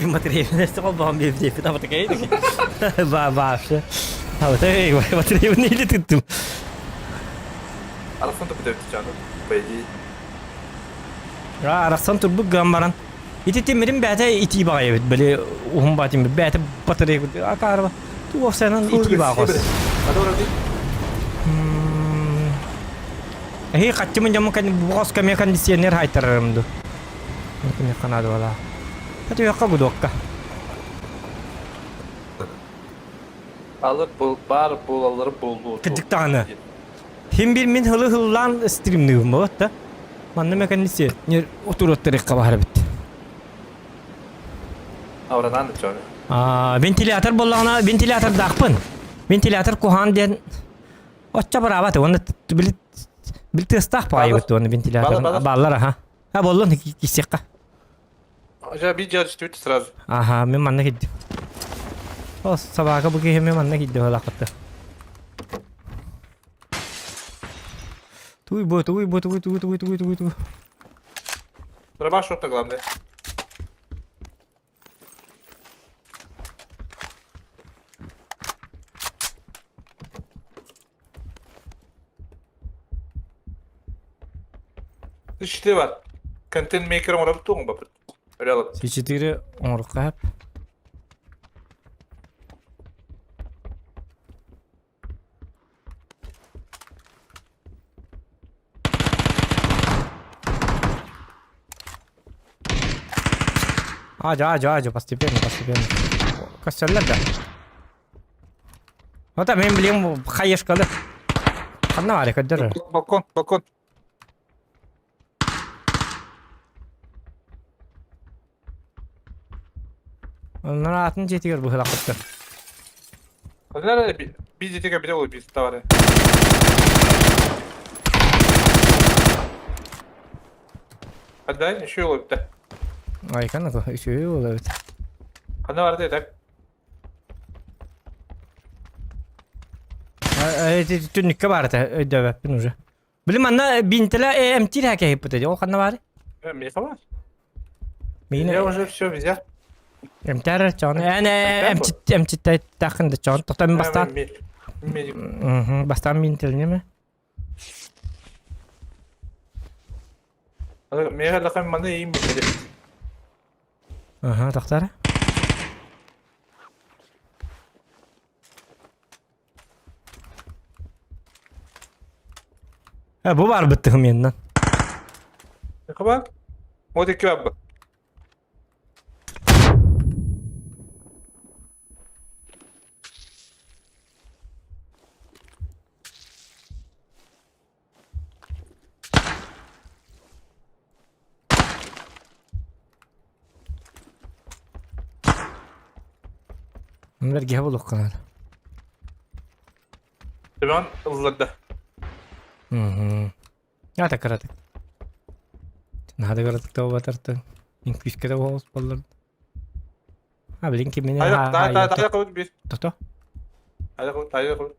Пин батарея холбоон биэбит абатакай ба вообще. Абатай батарея или тыттым. Арахсан турбут эбит по идее. Арахсан турбут гынан баран. Ити тимирим бээтэ итии баҕайы эбит. Били уһун баа тимир бээтэ батарея акаарба. Туох сэнэн итии баҕас. Эһи хаччымын дьоммун буҕас кэмиэ кондиционер хайтарарым ду. Кини канада бала. Хатыахха гудокка. Алып бул бар булалары булду. Кырдьык даҕаны. Хим бир мин хылы хыллаан стримныыбын болот да. Манна меканисе отуруттарыкка баһар эбит. Аврадан да чоны. А вентилятор боллаҕына вентилятордаахпын. Вентилятор куһаан диэн оччо бараабат уонна били били тыастаах баҕайыбыт уонна вентилятор бааллар аха. А боллун киссиэххэ. Жа би жа сразу. Аха, мен манна киддим. О, собака бу киһи мен манна киддим ылахпытта. Туй бу, туй бу, туй, туй, туй, туй, туй, туй. Дробаш что-то главное. Иште бар. Контент мейкер оҥорор туоҥ бапыт. Өрө Си-четыре оҥорукка хап. Ажа, ажа, ажа, постепенно, постепенно. Көстөллөр да. Ота мен билем хайышкалы. Ханна бар көддөр. Балкон, балкон. Оннор атын дьиэтигэр быһылахпыттар. Ханна би дьиэтигэр биле ол биир товары. Ханна еще ол эбит. Айкан үчүгэй ол эбит. Ханна барды так. Түннүккэ баар этэ өйдөөбөппүн уже. Били манна бинтэлэ эмтиир хакэһиппит эти ол ханна баар? Миэхэ баар. Миин Я уже все взял. Эмтээр чоон. Эн эмчит эмчиттээххин да чоон. Тоқта мин бастаан. Медик. Бастаан бинтэлине Миэхэ лахан маны иим битери. Аха, тохтар. Э, бу бар быттыгым янынан. Хабар? Вот и кебаб. Бэргэһэ булуохха наада. Төбөҕүн ылларда. Мгм. Ата кыратык. Наада кыратык да буолбатар Күүскэ да буолус буоллар. А билин кимини Тайах тайах тайах кыбыт бир. Тото. Тайах кыбыт тайах кыбыт.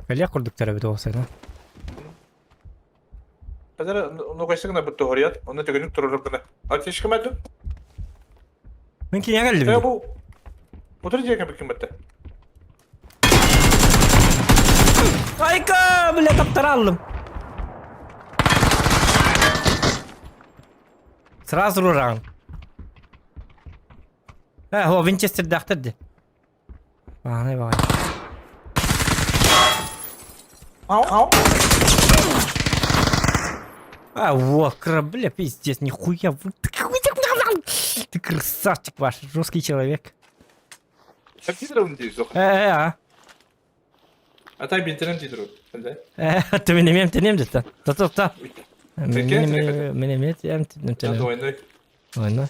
Кэлиэх курдуктар эбит уолсана. Қазір нугайсы гына бутты хорият, оны төгүнүк турар гына. Артишка мәдү? Мин кинигэ кэллим. Э бу Утыр дьиэкэ биккин бэтте. Айка, бля, таптара аллым. Сразу руран. Э, о, Винчестердаахтар ди. Баҕанай баҕай. Ау, ау. А, во, бля, пиздец, нихуя. Ты красавчик ваш, русский человек. Тидерун диир суох. Э, э, а. А тай бинтерен тидерун. Э, ты меня мем тенем где-то. Та-та-та. Меня мем тенем. Двойной. Двойной.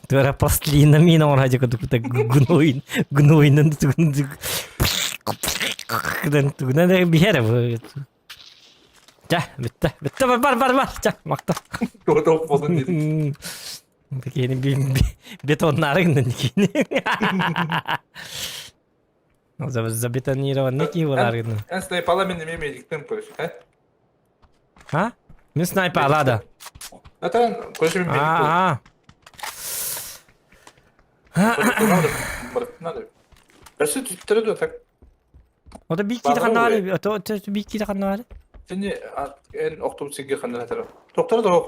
Туора пластилина мина оҥорон курдук гнойн гнойнан тугунан биһэрэ Чэ, бүттэ, бүттэ, бар, бар, бар, бар, чэ, макта. Топ болун дедик. Кини бетоннары гынан кини. Забетонированный киһи болар гынан. Эн снайпала мен неме медиктен көрүш, э? А? Мен снайпа алада. Атан көсүм мен Аа. Өссө түттере да так. Ото бик киити ханнаары, ото бик киити ханнаары. Сени эн охтум сиге ханнаары. Токтор да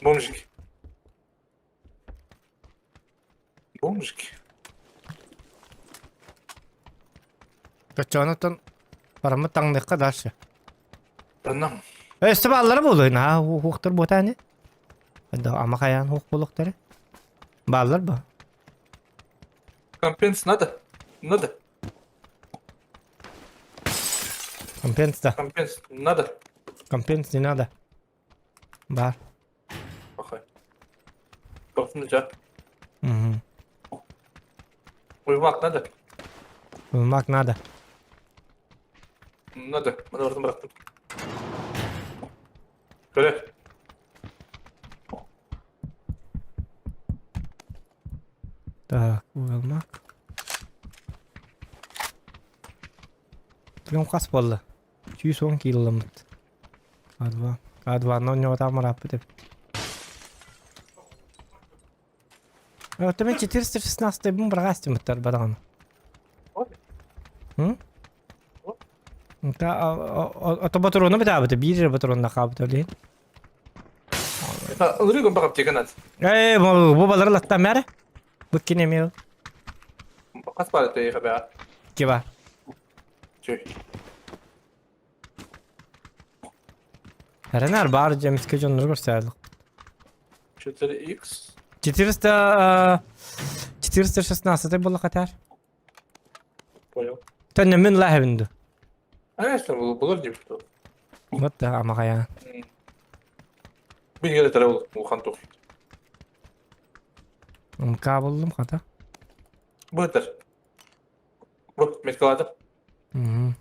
Бомжик. Бомжик. Точонотон бараммыт таҥныахха дальше. Таннам. Өссө бааллара буолуо наһаа хуохтар буотаани. Ама хайаан хуох буолуохтара. Бааллар ба. Компенс надо? Надо. Компенс да. Компенс надо. Компенс не надо. Бар. Пахай. Бахтын жа. Угу. Уймак надо? Уймак надо. Надо. Маны бардым бырахтым. Көрө. Так, уймак. Килом хас буолла. 110 килоламмыт. А2. А2 но ырааппыт эбит. Это мен 416 бун бырагастымыттар бадаҕаны. Ото ботуруну битаабыта, биир ботурунна хаабыта билин. Ылырыгын багап теген ат. Э, бу балар латтан мәрі. Бу кине Хас бар это хабя. Киба. Чөй. Эренер баар дьэмискэ дьоннору көрсөөлүк. 4x. 400 416 буолла хатар. Понял. Төннө мин лаһабынду. Конечно, булар деп что. Вот да амагая. Бин геле тарабыл улхан тух. МК булдум хата. Бытыр. Бу меткалады. Мгм.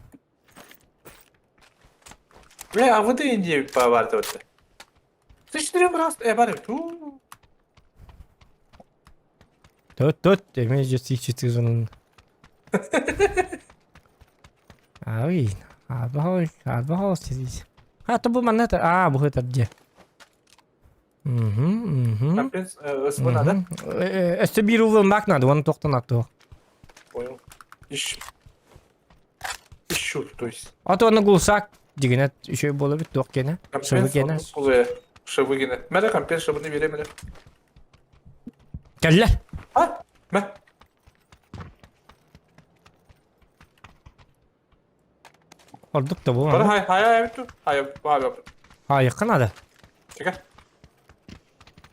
Бля, а вот Индия бар деп атты. Ты раз бар ту. Төт төт эме же четырнын. Ай, арба арба здесь. А, то бу манна а, бу это где? Угу, угу. Компенс СВ надо? Өстө бир улын надо, оны тоқтан атты. Понял. Ищ. Ищу, то есть. А то оны гулсак дегенет еще бола бит тоқ кене. Шыбы кене. Шыбы кене. Мәле компенс шыбыны бере мәле. Кәллә. А? Мә. Ордук та бу. Бара хай хай хай ту. Хай хай. А, якын надо. Чека.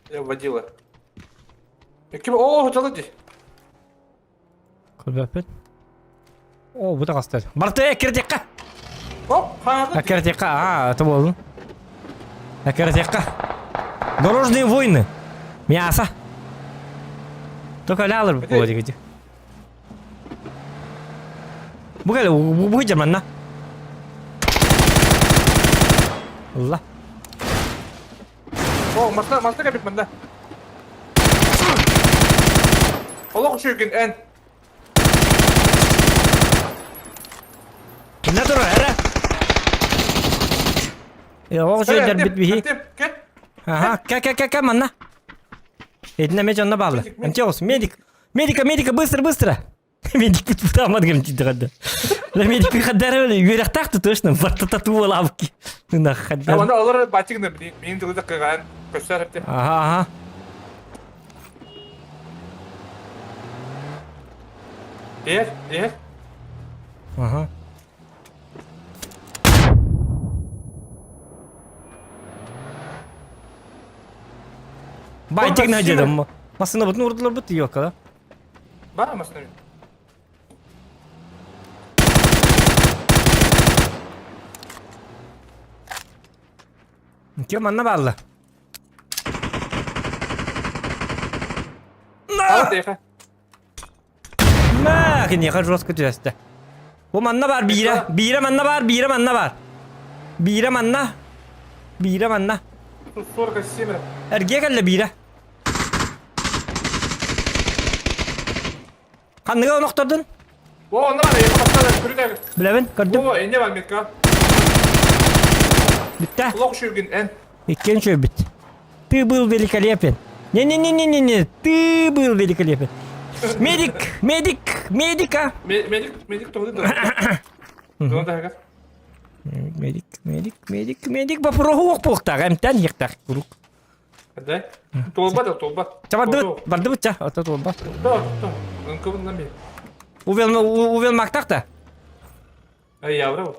Я водила. Ким о, жала ди. Көрбөппүн. О, бу да кастар. Барты кирдекка. Оп, хай. Кирдекка, а, это болду. Кирдекка. Дорожные войны. Мясо. Только лялыр бу деги. Бу кэлэ бу жаманна. Алла. О, масна, масна кабит манда. Олох шүгін ән. Не тур, эре? Э, ох жер бит бихи. Ага, ка ка ка ка манна. Эдине ме жонна баалы. Эмче медик. Медика, медика, быстро, быстро. Медик бит бутамад гем тиди гадда. Ла медик би хаддар эле үөрөхтаахты точно. Бартата лавки. На хаддар. Аны алар батигне мин дылда кыган. Көстөр хепте. Ага, ага. Ер, ер. Ага. Байтик на дедом. Масына бутын урдулар бут yok да. Бар масына. Кем манна баалла? На! На, кинеха жестко түһэстэ. Бу манна бар биирэ, биирэ манна бар, биирэ манна бар. Биирэ манна. Биирэ манна. 47. Эргиэ кэллэ биирэ. Ханныга онохтордун? О, онно бар, яка бастады, көрүдәг. Билэбин, көрдүм. О, энне бар метка. Бүттэ. Лох шүргін эн. Иккен шөй бит. Ты был великолепен. Не-не-не-не-не, ты был великолепен. Медик, медик, медика. Медик, медик тоҕо да. Тоҕо да Медик, медик, медик, медик боппуруоһу уох буолуохтаах, эмтээн иһиэхтээх куруук. Да? Туолба да, туолба. Ча бардыбыт, бардыбыт ча, ото туолба. Да, да. Ынкыбын ми. Увел, увел мактах да. Ай, явра.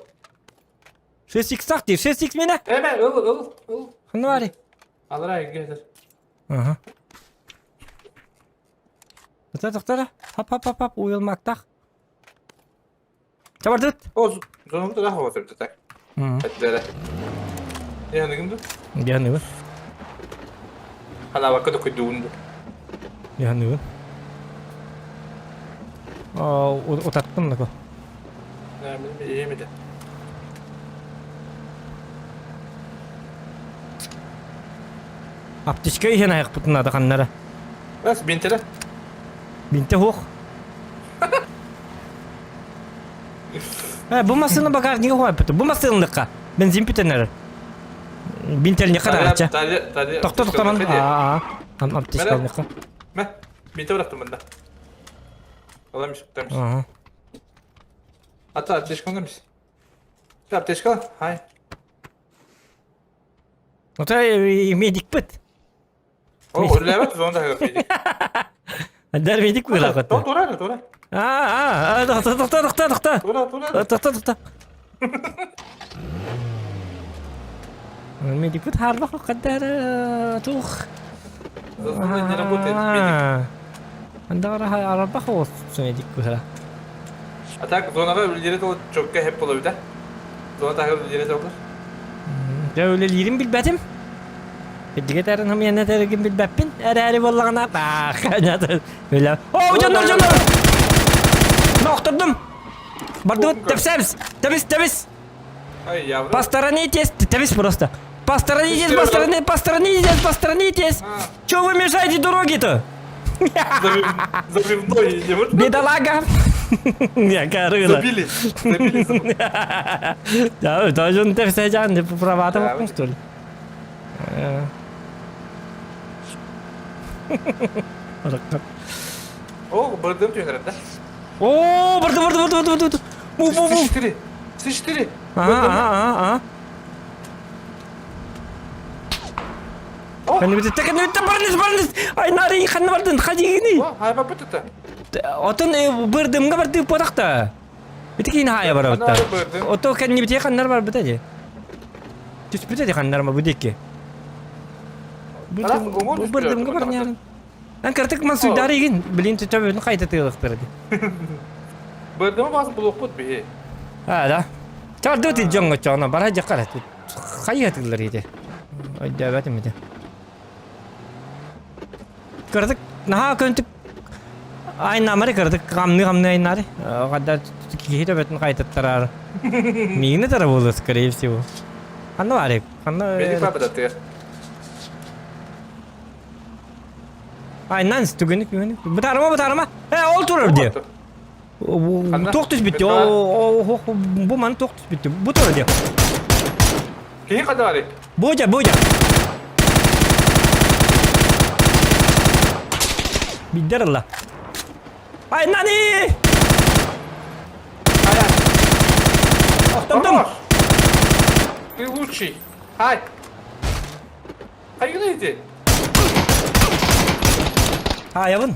6x так дии, 6x мина. Эме, ыл, ыл, ыл. Ханна барый? Алара эггетер. Ага. Тоқтар, тоқтар. Хап, хап, хап, хап, увел мактах. Ча бардыбыт. О, зонумда да хава так. Этлere. Яныгын ду? Яныгын. Халавакка да күйдуунду. Яныгын. Утаттым да. Иемеде. Аптечка иһэн айахпытын ада ханнара. Бас бинтере. Бинте хуох. Э, бу массыына багажнига хуайпыты. Бу массыынлыкка бензин бүтэн эрэр. Бинтелниха даҕачча. Тохто тохтомон. Аа, аптечкалныха. Мэ, бинте бырахтым мында. Аламыш, тамыш. Ата аптечкалнамыс. Аптечка, хай. Ота медикпит. О, үллээбэт, зона таһыгар Дар медик быылаахыт. Тура, тура. Аа, тохто, тохто, тохто, тохто. Тура, тура. Тохто, тохто. Медикпит хаарбах қаддар тух. Не работает медик. Анда арабах ол медик быһара. А так зонаға үлелері ол чөккө хеп болобут да. Зона таһыгар үлелері олар. Дьэ үлэлиирин билбэтим. Эдигэ тэрин хамыйана тэригин билбэппин. Эрээри буоллаҕына баах үлэ. О, дьоннор, дьоннор! Нохтордум! Бардыбыт, тэпсэбис! Тэбис, тэбис! Ай, явра. Посторонитесь! Тэбис просто! Посторонитесь, посторонитесь, посторонитесь, посторонитесь! Чё вы мешаете дороге-то? Забивной не может? Бедолага! Я корыла. Забили. Забили. Да, должен ты все жан, права там, что ли? О, бырдым түһэрэр да? О, бырды, бырды, бырды, бырды, бырды. Бу, бу, бу. С4. С4. Ага, ага, ага. Ханна битте, ханна битте, барныс, барныс. Ай, нары, ханна бардын, хадигини. О, хайба бытыта. Отон бырдымга барды потакта. Ити кин хая барабытта. Ото кэнни бите ханнар бар бите ди. Түспүтэ ди ханнар ма будекки. Бырдымга бар нярын. Ан картык ман суйдары игин, блин, төбөтүн хайта тыылыктыр ди. Бырдымы бас булукпут биһи. А, да. Чарды ти жоңго чоно бара жаккара. Хайа тыллар ити. Ойдабатым ити. Кырдык наһаа көнтүк айнамары кырдык камны-камны айнары. Когда киһи төбөтүн кайтаттарар. Миигини тара буолуо, скорее всего. Ханна барык? Ханна Медик папа тыгар. Айнан түгүнүк түгүнүк. Бытарыма бытарыма. Э, ол турар дии. Туох түспүт О, бу маны туох түспүт Бу турар дии. Киһи ханна барый? Бодя, Бодя. Биддер ылла. Ай, нани! Охтомтум! Ты лучший! Ай! Хайгына ити? Хаайабын.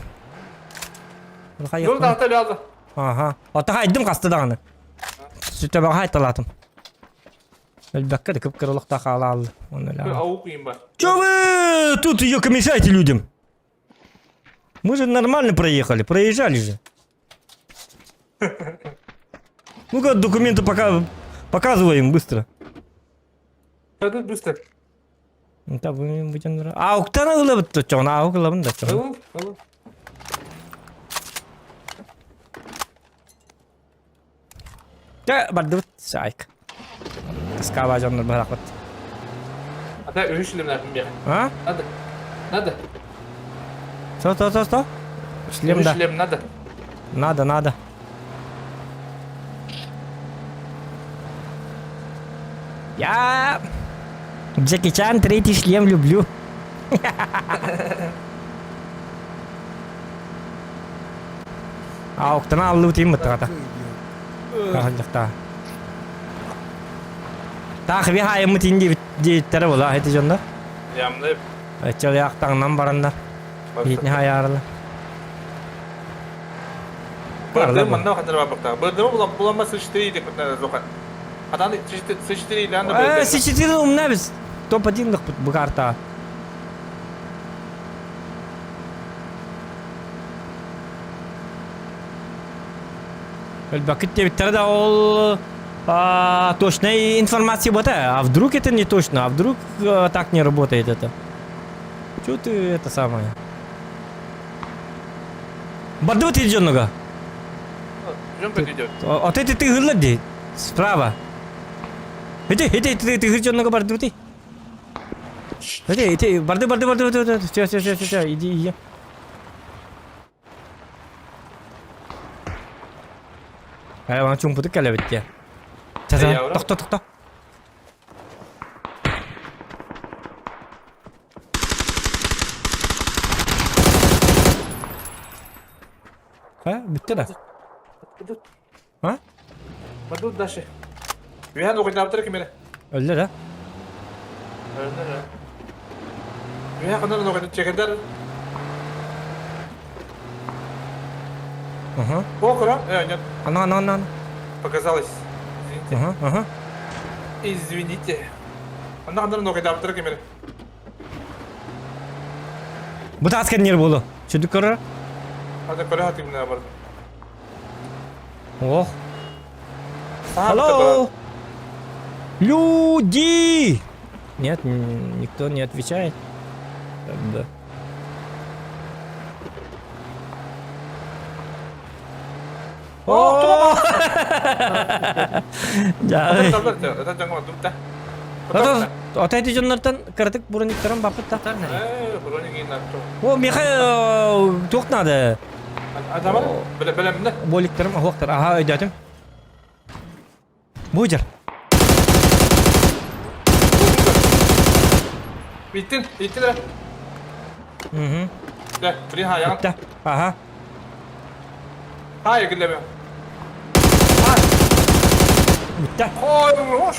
Жол таһта лязы. Аха. Ата хайдым хаста даҕаны. Сүтөбөҕө хайталаатым. Өлбөккө да кып-кырылыкта хаалааллы. Ауық им бар. Чё вы тут ее мешаете людям? Мы же нормально проехали, проезжали же. Ну-ка, документы пока показываем быстро. Hadi быстро. Да, будем... А, уктана ылабыт чоҕун, аук ылабын да чоҕун. Ыл, ыл. Дьэ, бардыбыт, саайк. Таскаба дьоннор быһарахпыт. Ата үһүс шлемнәпин биэх. А? Надо. Надо. Сто, сто, сто, сто. Шлем, да. Шлем надо. Надо, надо. Я Джеки Чан третий шлем люблю. Аоктана аллыы тиим быттаҕата. Хаһылдьахтаа. Таах би хаайыммыт ин диэбит диэбиттэрэ була эти дьоннор. Ямны Аччалыах таҥнан бараннар. Иитни хаайаарылар. Бырдым манна хатыр барбыктаа. Бырдымы булан буламма сычтыры деп зохан. Атан сычтыры илан да Э, сычтыры умна біз. Топ-1 бу карта. Өлбөккүт диэбиттэрэ да ол а, точная информация бота. А вдруг это не точно? А вдруг а, так не работает это? Чё ты это самое? Бардыбыт идённуга. Жөн идет. А ты ты ты гылла ди. Справа. Иди, иди, ты ты дьоннуга бардыбыт. Иди, иди, барды, барды, барды, барды, все, все, все, все, иди, иди. Айван чуҥпутук кэлэбит диэ. Часа, тохто, тохто. А, бүттэ да? А? Баду дальше. Үһэн угайдаабытар ким эрэ? Өллө да? Өллө да. Үһэн ханан угайда чекердер. Ага. О, кура? Э, нет. Ана, ана, ана. Показалось. Извините. Ага, ага. Извините. Ана ханан угайдаабытар ким эрэ? Бу таас кэннир буолу. Сүдүк көрөр. Ада көрө хатыгына бардым. Ох. Алло! Люди! Нет, никто не отвечает. Да. О! Ата эти дьоннортон кыратык брониктарын баппыт та. О, миэхэ туох надо? Адамар, бэлэмнэ. Боликтарым оһуохтар. Аха, өйдөөтүм. Бу дьар. Иттин, иттин эрэ. Угу. Дэ, блин, хаайаҕын. Иттэ. Аха. Хаайа күллэбэ. Бүттэ. Хорош.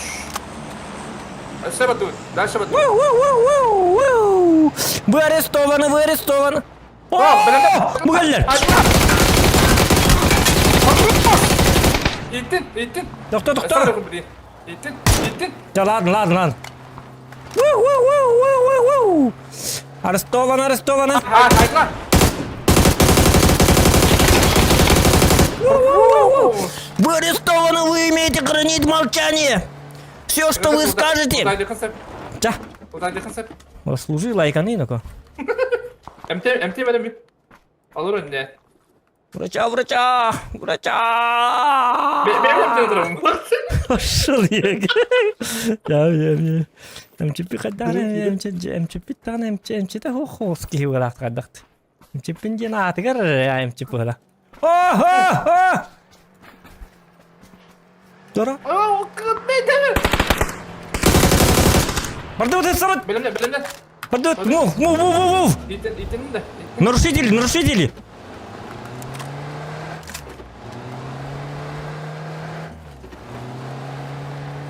Дальше батут, дальше батут. Вы арестованы, вы арестованы. О, Бу кэллэр. Иттин, иттин. Тохто, тохто. Иттин, иттин. Да ладно, ладно, ладно. Арестован, арестована. Вы арестованы, вы имеете хранить молчание. Все, что вы скажете. Да. Служи лайканы, ну-ка. МТ, МТ бэлэм Алыр önüne. Врача, врача, врача! Пошел я. Я, я, я. МЧП хаддана, МЧП тана, МЧП та хохоски валах хаддахт. МЧП диэн аатыгар МЧП ыла. О-хо-хо! Дора. Барды вот Белемне, белемне. Барды move, move, move, move. Нарушители, нарушители.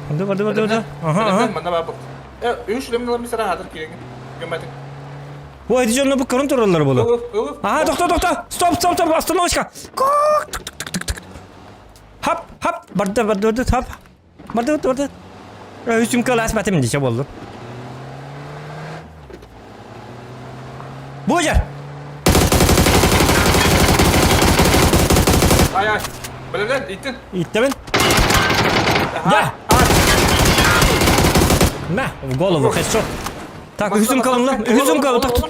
Барды, барды, барды, барды. Ага, ага. Манна баар Үс үлэмин ылан мисара хатыр киирэн көмөтүн. Ой, эти дьонно бу көрөн тураллар болу. Ага, тохто, тохто. Стоп, стоп, стоп, остановочка. Хап, хап, барды, барды, барды, хап. Барды, барды, барды. Үсүм кылаас батым десе болду. Бу жер. Ай, ай. Билен, иттин. Иттебин. Да. На, в голову, хедшот. Так, үһүсүм калымна. Үһүсүм кал, тох.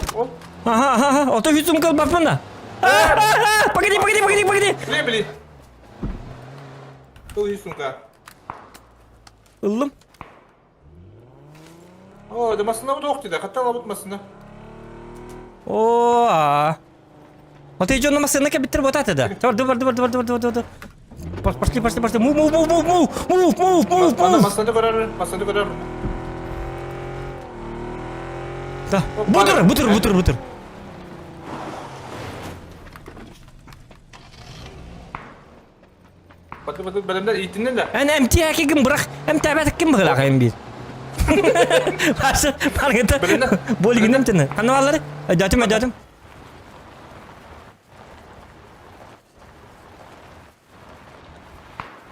Ага, ага, ага. Ото үһүсүм кал баппын да. Погоди, погоди, погоди, погоди. Били, били. Ыл үһүсүм Ыллым. О, да масына бу диде. Хатта алабыт масына. О, а. Ото дьонно масына кэбиттер ботаты да. Барды, барды, барды, барды, барды, барды. Пошли, пошли, пошли. Move, move, move, move, move, move, move, move, move. Масына көрөр, масына көрөр. Да. Бутур, бутур, бутур, бутур. Батыр батыр бэлэмнэр иитиннин да. Эн эмтиэкигин бырах, эмтээбэтиккин быһылаах эм биир. Башы, баргыта. Болигин эмтини. Ханна бааллары? Өйдөөтүм, өйдөөтүм.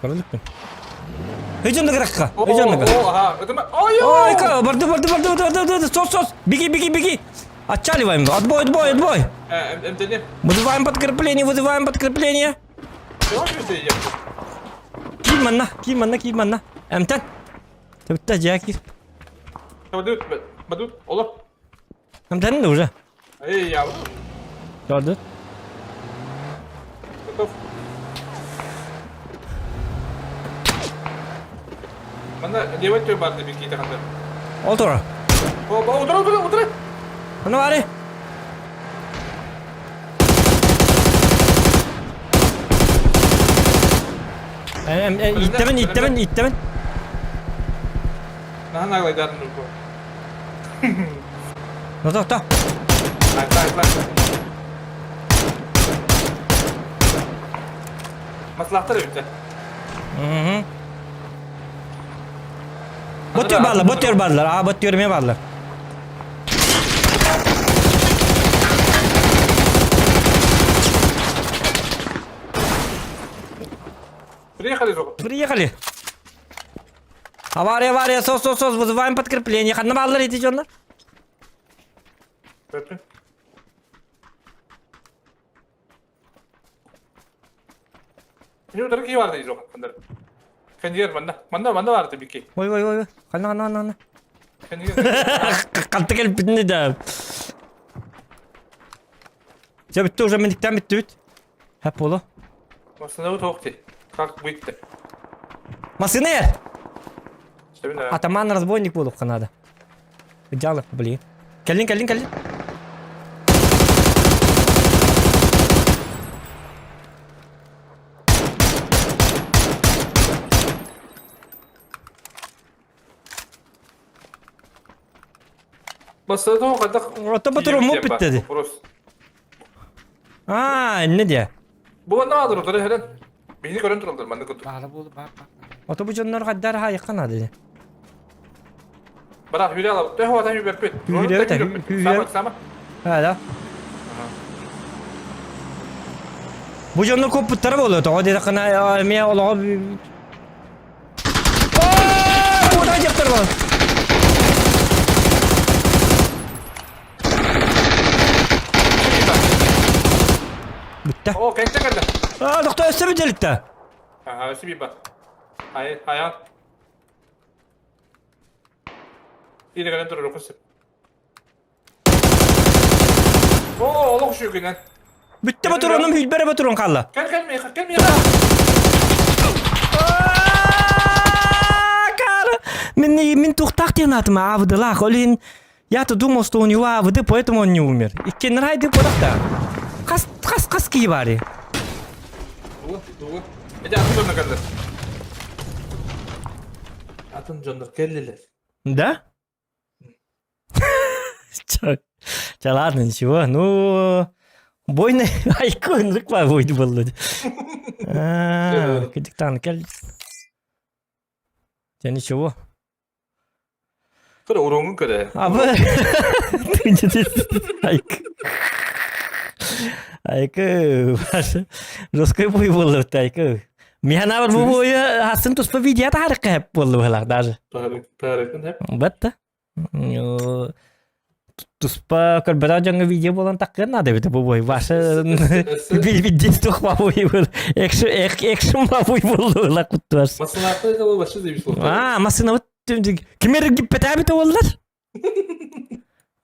Көрөлүкпүн. Өйдөннө кыракка. Өйдөннө. Ой, барды, барды, барды, барды, барды, сос, сос. Беги, беги, беги. Отчаливаем. Отбой, отбой, отбой. Вызываем подкрепление, вызываем подкрепление. Киир манна, киир манна, киир манна. Эмтэн. Төбүттэ дьиэ киир. Бадут, бадут, олор. Эмтэнин уже. Эй, я Gördün. Готов. Манна левый өттүгэр баар дии киитэ ханна. Ол тура. О, утура, утура, утура. Ханна баары? Ииттэбин, ииттэбин, ииттэбин. Наһаа наглайдаатын дуу. Ну тохто. Айта, айта. Маслахтар эбит. Мгм. Бот бааллар, бот бааллар. Аа, бот эмиэ бааллар. Приехали же. Приехали. Авария, авария, сос, сос, сос, вызываем подкрепление. Ханна бааллар ити дьоннор? Кини утары киһи баар дии хандар. Кэннигэр манна. Манна манна баар бикки. Ой, ой, ой, ханна, ханна, ханна. Кэннигэр. Ханта кэлбитини да. Дьэ бүттэ уже миниктэн бүттүбүт. Хэп буолу. Массыына туох дии. Как бүттэ. Массыына эр! Атаман разбойник буолуохха наада. Дьаалык, блин. Кэллин, кэллин, кэллин. Массыына хайдах Ото ботуруммут бүттэ дии. Вопрос. Аа, иннэ диэ. Бу манна баалар утары херен. Биһини көрөн тураллар манна курдук. Баала буолу баар баар. Ото бу дьоннор хайдар хаайыкка наада дии. Бара хүрэ алабыт. Төһө ватан үбэппит. Хүрэ бэт, хүрэ. Сама сама. Аа да. Бу дьоннор куоппуттара буолуо тоҕо диэтэххинэ эмиэ олоҕо Куда дьахтар буолан? Бүттэ. О, кэнтэ кэллэ. Аа, доктор өссө бүтэлиттэ. Аха, өссө биир бар. Ай, айан. Ире кэлэн турар окус. О, олох үчүгүнэн. Бүттэ ботуруонум хүлбэрэ ботуруон хаалла. Кэл кэл миэхэ, кэл миэхэ. Кара! Мин, мин тухтаах диэн аатым аабыдылаах. Ол иһин я-то думал, что у него АВД, поэтому он не умер. Иккиэннэр хайдыы куоракта. Хас, хас, хас киһи баарый? Дугу, дугу. Эти атын дьоннор кэллэр. Атын дьоннор кэллилэр. Да? Чё? Ча ладно, ничего. Ну, бойный айку ынырык бойду болду. Кыдыктан кел. Ча ничего. Көрө уруҥун көрө. Абы. Айкы. Айкы. Жесткой бой болду айкы. Миһанабар бу бойы хасын туспа видео таарыкка хэп болду быһылаах даже. Таарыкын хэп. Батта. Туспа көрбөтөх дьоҥҥо видео буолан таххыан наада эбитэ бу бой. Ваша видео туох бабуй был. Экшн бабуй буолла куттуас. Массынааттан вообще заебись А, массына вот кимер гиппетээбит уоллар.